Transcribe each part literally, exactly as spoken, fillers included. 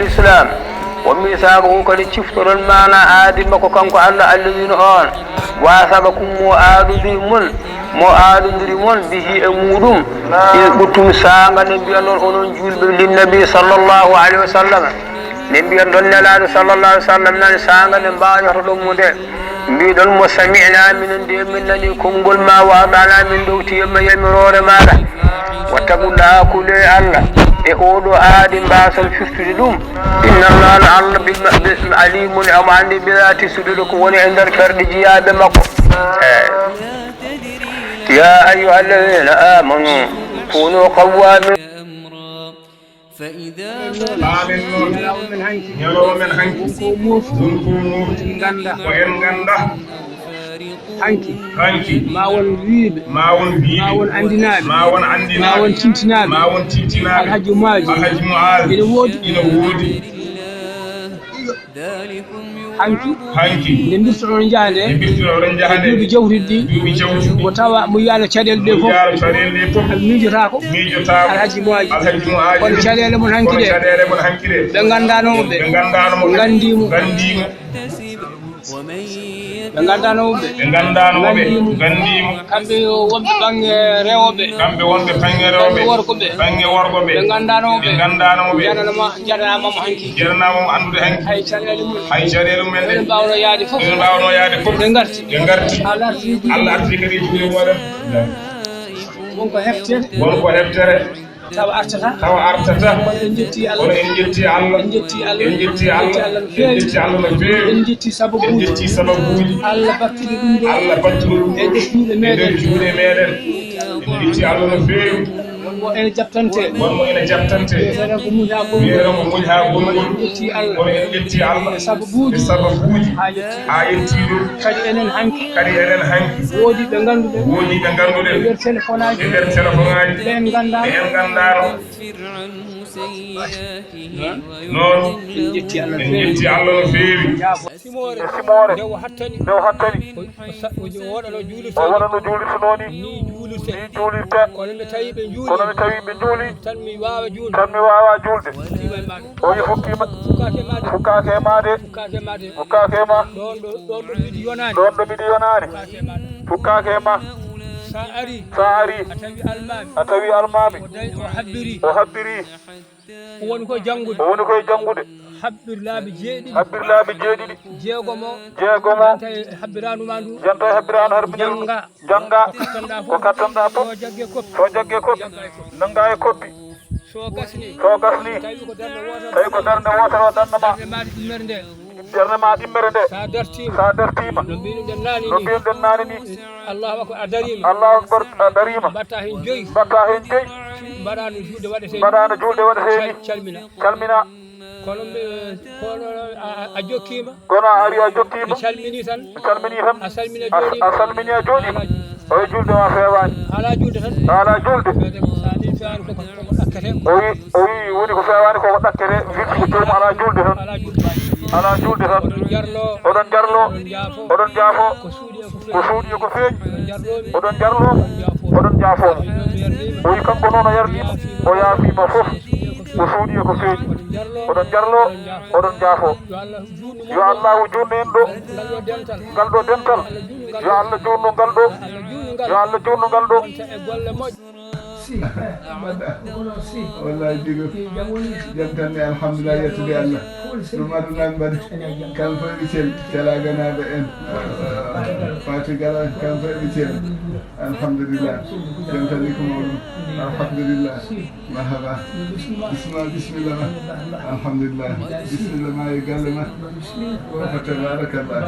Islam. Wa misaaqa, ko kadi ciftoɗon maana aadi makko kanko Allah, alladina on, wasaqakum, mo aadodiri mon, mo aadodiri mon, bihi, e muɗum, in qultum, saanga nde mbiyanɗon onon julɓe, linnabi sallallahu alayhi wa sallam, nde mbiyanɗon Nelaaɗo sallallahu alayhi wa sallam, nan saanga nde mbañotoɗon mo nde, mbiɗon mo, sami'na, minen de min nani konngol ma, wa ata'na, min ɗowti e ma yamiroore maɗa. Wattaqullaha, kulee Allah e oɗo aadi, mbason firtude ɗum. Inna Allaha, Allah, bil, bil, alimun, omo anndi, bi zati sudur, ko woni e nder ɓerɗe jiyaaɓe makko. Eh. Ya ayyuha alladhina amanu kunu qawwamin. Amin noon. Ñalawma men hanki. Won ko mofti. Won ko mofti. En ngannda. Ko en ngannda. Hanki. Hanki. Ma won wiiɓe. Ma won wiiɓe. Ma won anndinaaɓe. Ma won anndinaaɓe. Ma won tintinaaɓe. Ma won tintinaaɓe. Alhaji Muazu. Alhaji Muazu. Ina woodi. Ina woodi. Hanki. Hanki. Nde mbirtoɗon njaha nde. Nde mbirtoɗon njaha nde. Duuɓi jawtuɗi ɗi. Duuɓi jawtuɗi. Mo tawa mo yiyaano caɗeele ɗe fof. Mo yiyaano caɗeele ɗe fof. Miijotaako. Miijotaako. Alhaji Muazu. Alhaji Muazu. Kono caɗeele mon hanki ɗe. Kono caɗeele mon hanki ɗe. Ɓe nganndaano mo ɓe. Ɓe nganndaano mo ɓe. Nganndii mo. Nganndii mo. Ɓe nganndaano mo ɓe. Ɓe nganndaano mo ɓe. Nganndii mo. Nganndii mo. Kamɓe wonɓe baŋŋe rewɓe. Kamɓe wonɓe baŋŋe rewɓe. Baŋŋe worɓe. Baŋŋe worɓe ɓe. Ɓe nganndaano mo ɓe. Ɓe nganndaano mo ɓe. Njananama, njananama mo hanki. Njananama mo anndude hanki. Hay caɗeele mum. Hay caɗeele mum en ɗe. Ɓe mbaawno yaade fof. Ɓe mbaawno yaade fof. Ɓe ngarti. Ɓe ngarti. Allah arti. Allah arti kadi e juuɗe mooɗon. Won ko heftere. Won ko heftere. Tawa artata. Tawa artata. Kono en njetti Allah. Kono en njetti Allah. En njetti Allah. En njetti Allah. En njetti Allah no feewi. En njetti Allah no feewi. En njetti sababuuji. En njetti sababuuji. Allah battuɗo ɗum ɗo. Allah battuɗo ɗum ɗo. E nder juuɗe meɗen. E nder juuɗe meɗen. En njetti Allah no feewi. Won mo ene jaɓtante. Won mo ene jaɓtante. Wiyetee ko muñ haa goɗɗum. Wiyetee ko muñ haa goɗɗum. En njetti Allah. Kono en njetti Allah. E sababuuji. E sababuuji. Haa yetti. Haa yetti ɗum. Kadi enen hanki. Kadi enen hanki. Woodi ɓe ngannduɗen. Woodi ɓe ngannduɗen. E nder téléphone aji. E nder téléphone aji. Ɓe en nganndaano. Ɓe en nganndaano. Noon. En njetti Allah no feewi. Simoore. E simoore. Nde o hattani. Nde o hattani. O, o sa-, o jo-, o waɗano juulirte. O waɗano juulirte noon. Ni juulirte. Ni juulirte. Kono mi tawi ɓe juuli. Kono mi tawi ɓe juuli. Tan mi waawa juulde. Tan mi waawa juulde. Fukkiima e maɗa. O wi fukkiima. Fukkaaki e maɗa. Fukkaaki e maɗa. Fukkaaki e maɗa. Fukkaaki e ma. Ɗoon ɗo, ɗoon ɗo mbiɗi yonaani. Ɗoon ɗo mbiɗi yonaani. Fukkaaki e maɗa. Fukkaaki e ma. Sa ari. Sa ari. A tawi almaami. A tawi almaami. O dañ-, o habbiri. O habbiri. O woni koye janngude. O woni koye janngude. Habbir laabi jeeɗiɗi. Habbir laabi jeeɗiɗi. Jeegomo. Jeegomo. Nanta e habbiraandu ma ndu. Nanta e habbiraandu har. Jannga. Jannga. Ko kattanɗaa fof. Ko kattanɗaa fof. So jagge koppi. So jagge koppi. Jannga e koppi. Nannga e koppi. So gasni. So gasni. Tawi ko darnde wootere. Tawi ko darnde wootere o darnde ma. Darnde ma ɗimmere nde. Darnde ma ɗimmere nde. Sa dartiima. Sa dartiima. No mbiɗen naane ni. No mbiɗen naane ni. Allahu akbar, a dariima. Allahu akbar, a dariima. Mbaɗta heen joyi. Mbaɗta heen joyi. Mbaɗaano juulde waɗetee ni. Mbaɗaano juulde waɗetee ni. Cal-, calmina. Calmina. Kono mbe-, kono a, a, a jokkiima. Kono a ari a jokkiima. A calmini tan. A calmini tan. A salmini a jooɗiima. A salmini a jooɗiima. Alaa juulde. O wi juulde ma feewaani. Alaa juulde tan. Alaa juulde. Sa ni feewaani ko, ko, ko ɗakkete. O wi, o wi woni ko feewaani ko, ko ɗakkete. Wirti ko joomum alaa juulde tan. Alaa juulde. Alaa juulde tan. Oɗon jarlo. Oɗon jarlo. Oɗon jaafo. Oɗon jaafo. Ko suuɗi e ko feeñi. Ko suuɗi e ko feeñi. Oɗon jarlo mo. Oɗon jarlo mo. Oɗon jaafo mo. O wi kanko noon o yarliima. O yaafiima fof. Ko suuɗi e ko feeñi. Oɗon jarlo. Oɗon jaafo. Yo Allahu juutnu en ɗo. Ngal ɗo dental. Yo Allah juutnu ngal ɗo. Yo Allah juutnu ngal ɗo. Si. Mbaɗɗa. Wallahi, diga. Jam tan ni, alhamdulillah, yettude Allah. Ɗum aduna mbaɗi. Kam fof ɓe cel, calaganaaɓe en. Fati gala, kam fof ɓe cel. Alhamdulillah. Jam tan ni ko mawɗum. Alhamdulillah. Marhaba. Bismillah, bismillah ma. Alhamdulillah. Bismillah ma e galle ma. Wa tabarakallah.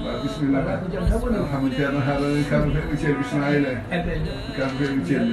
Wa bismillah ma. Alhamdulillah. Ceerno Haaruna, kam fof ɓe cel, Ismaila. Kam fof ɓe cel.